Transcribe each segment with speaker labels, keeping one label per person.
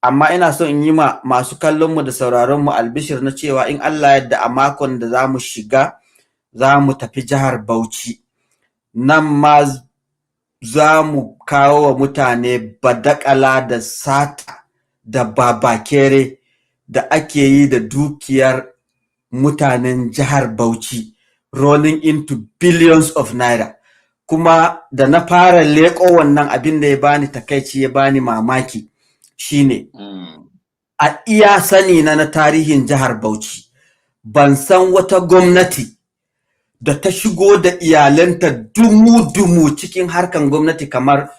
Speaker 1: Amma ina so in yi ma masu kallonmu da sauraronmu albishir na cewa in Allah yadda, a makon da za mu shiga, za mu tafi jihar Bauchi. Nan ma za mu kawo wa mutane badakala da sata da babakere da ake yi da dukiyar mutanen jihar Bauchi, rolling into billions of naira. Kuma da na fara leƙo wannan, abin da ya bani takaici, ya bani mamaki shine, a iya sani na na tarihin jihar Bauchi, ban san wata gwamnati da ta shigo da iyalanta dumu-dumu cikin harkan gwamnati kamar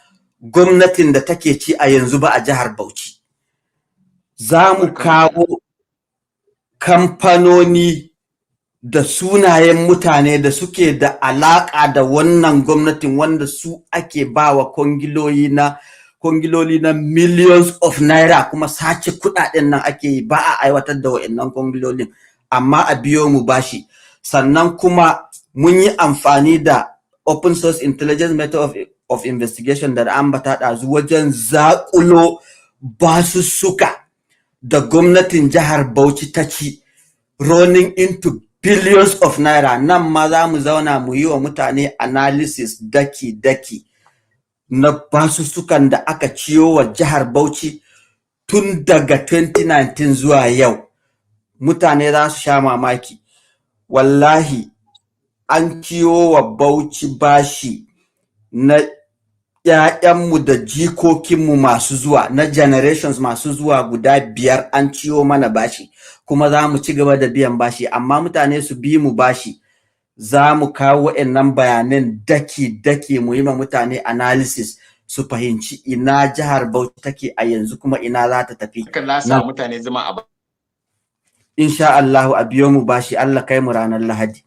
Speaker 1: gwamnatin da take ci a yanzu ba a jihar Bauchi. Za mu kawo kamfanoni da sunayen mutane da suke da alaƙa da wannan gwamnatin, wanda su ake bawa kwangiloli na millions of naira, kuma sace kuɗaɗen nan ake yi, ba a aiwatar da wa'annan kwangilolin, amma a biyo mu bashi. Sannan kuma mun yi amfani da open source intelligence method of investigation da ambata ɗazu wajen zaƙulo basussuka da gwamnatin jihar Bauchi ta ci, running into billions of naira. Nan ma za mu zauna mu yi wa mutane analysis daki-daki na basussukan da aka ciyo wa jihar Bauchi tun daga 2019 zuwa yau. Mutane za su sha mamaki. Wallahi an ciyo wa Bauchi bashi na ‘ya'yanmu da jikokinmu masu zuwa, na generations masu zuwa guda biyar. An ciyo mana bashi, kuma za mu ci gaba da biyan bashi, amma mutane su bi mu bashi, za mu kawo wa'annan bayanan daki-daki, mu yi ma mutane analysis su fahimci ina jihar Bauchi take a yanzu, kuma ina za ta tafi.
Speaker 2: Kan lasa mutane zama a
Speaker 1: Insha Allahu, a biyo mu bashi. Allah kai mu ranar Lahadi.